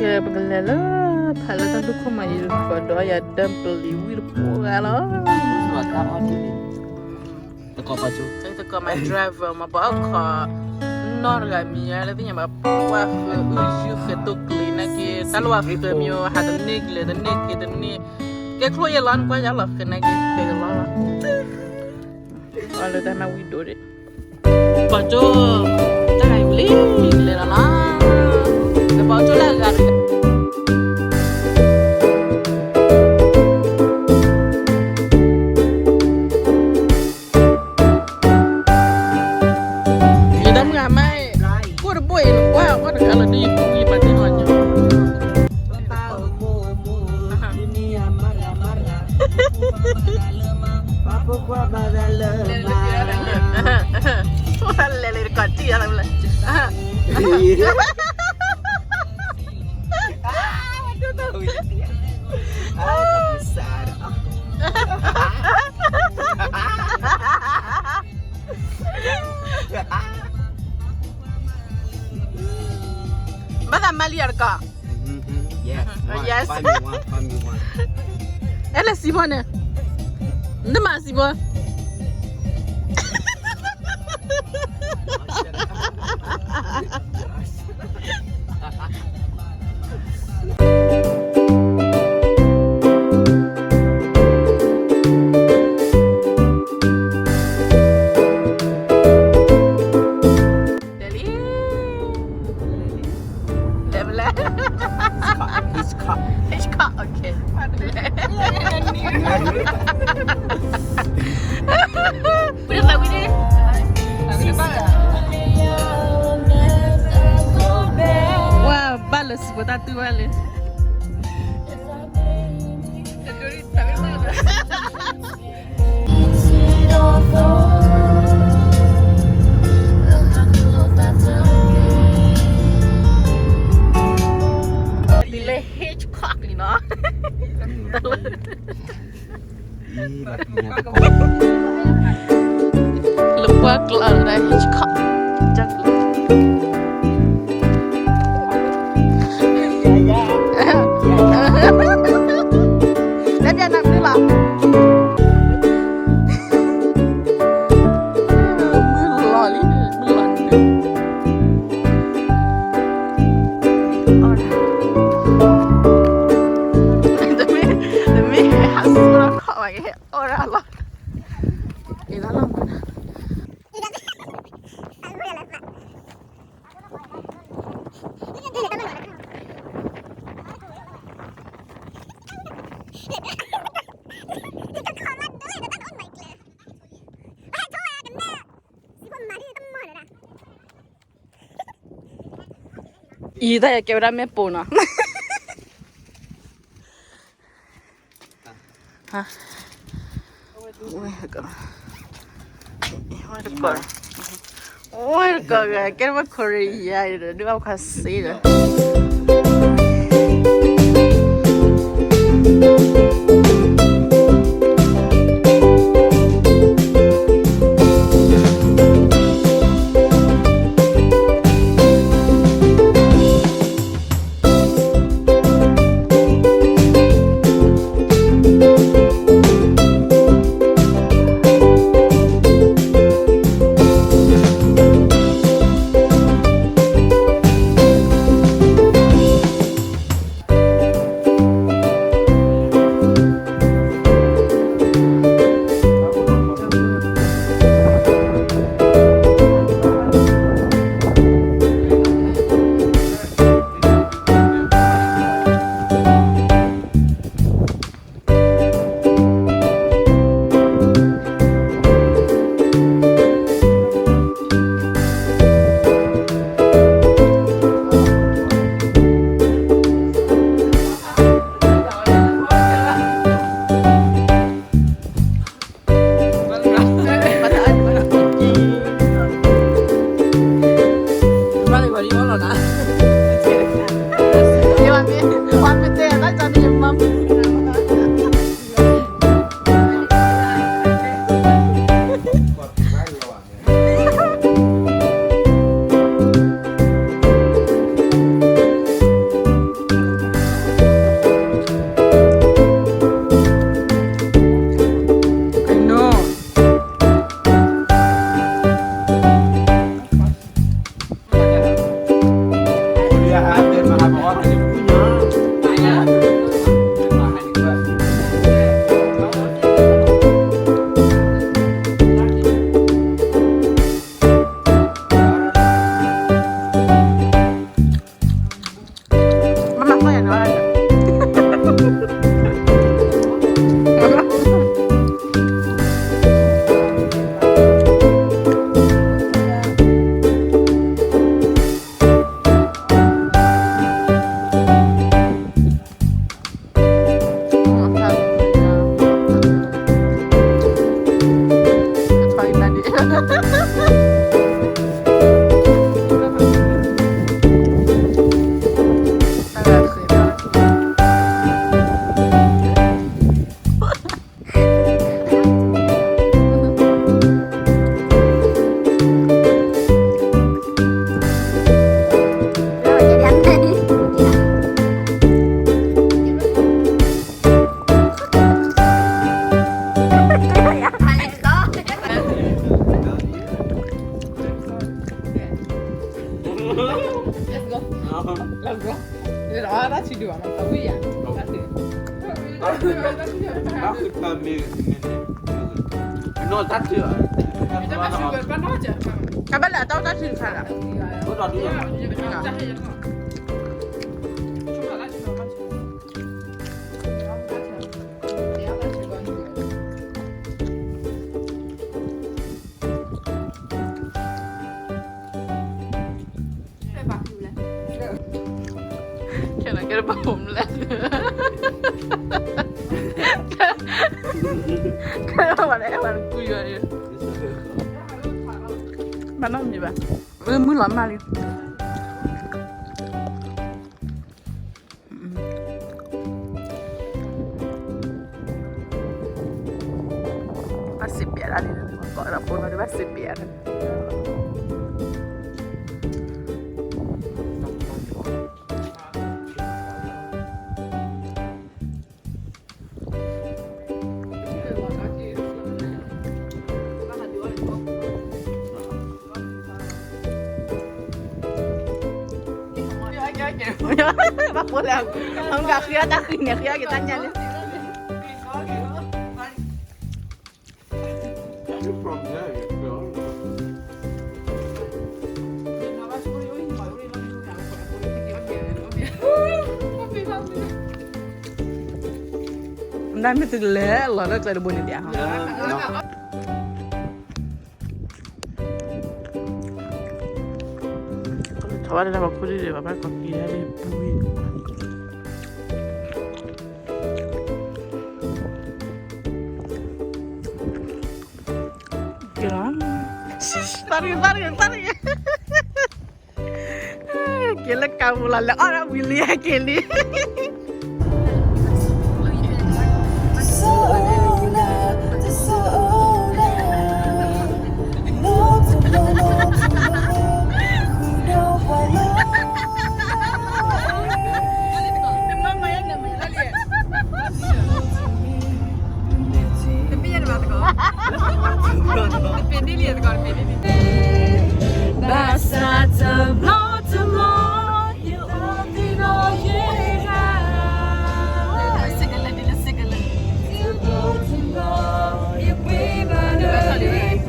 ကဲ ပကလဲၤလၢ ဖးလၢတၢ်ဒူၣ်ခိၣ်မးအံၤ ကဒီးယၤဒၢပလံၤဝံၣ်တပူၤဂၤလီၤ. သကိး my driver မး ပှၤအီၣ်ခီ နီၢ်တဂၤမံၤညါလၢသ့ၣ်ညါဘၣ် ပှၤဃုအုၣ်ယုၢ်ဃဲၤတိၢ်ကျ့ၤနာ်က့ တၢ်လၢပှၤဃုမံၤ ဟးတန့ၢ်ကလဲၤတန့ၢ်က့ၤတန့ၢ် ကဲချိၣ်ယဲၢ်လီၤ နကွၢ်ယၤလီၤဃဲၤနာ်က့ ကဲကလီလီၤ. အီၤလၢတၢ်နၢ်ဝံၣ်ဒိၣ်ဒၣ် ပှၤကၠိ တၢ်ဂၤအံၤဝံၤလံ လဲၤလီၤလီၤ ပှၤကၠိလၢအဂၤတဂၤ ယတၢ်မုၢ်အမါ ကိၣ်တဘိအံၤ နကွၢ်အီၣ်တဂၤလီၤ ဒ်ယပူၤယပာ်တ့ၢ်နီၤညီ လဲၤလၢတကီၢ်တံၢ်အလၢ ဘၣ်သးမၤလံအတကီၢ် yes အဲၣ်လၢစံးဘီန့ၣ် နမၤစံးဘီ လဲၤလံ လဲၤဘလဲ Hitchcock, Hitchcock, okay. ဝဲ ဘၣ်လၢစံးဖိတၢ်တုၤဝဲလံ ဒ်လၢ Hitchcock လံနီၤ လၢပှၤကျါလၢ Hitchcock တၢ်ကျါ လၢပျၢ်နၤမနုၤလီၤ မုၢ်လီၤလံ မုၢ်လီၤလံ တမ့ၢ် တမ့ၢ်ဟဲဟးဆူၣ်လီၤ ခီၣ်ဝဲကဟဲအီၣ်ဒၣ်လီၤ က့ၤလီၤလီၤမး အံၤတၢ်ယကဲဝဲဒၣ်မ့ၣ်ပိၢ်နီၤ ဝဲတကီၢ် ဝဲတကီၢ် ကဲထီၣ်ဝဲ Korea ဒီး ဒုးအီၣ်ခါစ့ဒီး Let's go. Let's go. တၢ်ဆံးဒုးဘၣ်မး အဝံယၤ တၢ်ဆံး တၢ်ဃုထၢမ့ၢ် မ့ၢ်နီၢ်တၢ်ဆံးဘၣ် အဘၣ်လဲၣ် အတၢ်တၢ်ဆံးတခါလီၤ အိၣ်ဒီးဒုး ခဲလၢာ်ကဲတဘၣ်မလဲၣ် ခဲလၢာ်ဝဲလၢအဲၣ်ဝဲ ကူယွၤ ဘၣ်နီတမံၤဘၣ် မုၢ်လီၤမၢ်လံ ဘၣ်စံးပျဲဒၣ်လံ ကိးဒီးဖိနီၤ ဘၣ်စံးပျဲဒၣ် ဘၣ်ဖိလဲၣ် ဟီၣ်ကဃ့အီၣ်တၢ်ဃံန့ၣ် ဃ့အီၣ်က့ၤတၢ်ညၣ်န့ၣ် နမ့ၢ်တလဲၤလီၤလၢကျဲတဘိန့ၣ်ဒံးဧါ ထီၣ်ဘၣ်တၢ်ဘၣ်ခိၣ်ဒံးဘၣ်ဘၣ်ကီးက့ၤဒၣ်ဒ်ပူၤ ကဲလီၤ သးရ့သးရ့သးရ့ က့ၤလၢကးပူၤလီၤ လဲၤအီၣ်ဒၣ်ဝံၤလံ က့ၤလံ ဘၣ်ဆၣ် တဘျီတဘျီ ယအိၣ်သ့ၣ်နီၣ်ယဲၢ်ဂၤ တဘျီတဘျီ ယပှ့ၤမၤနၢၤမ့ၣ်ပိၢ် တဘျီ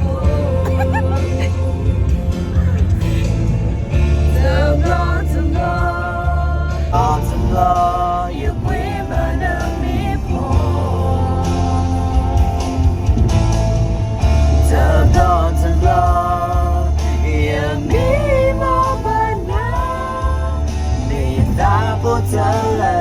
တဘျီ ယပှ့ၤမၤနၢၤမ့ၣ်ပိၢ် တဘျီတဘျီ ယမံမီၢ်ပနၢ် မ့ၢ်သးဖိတလၢ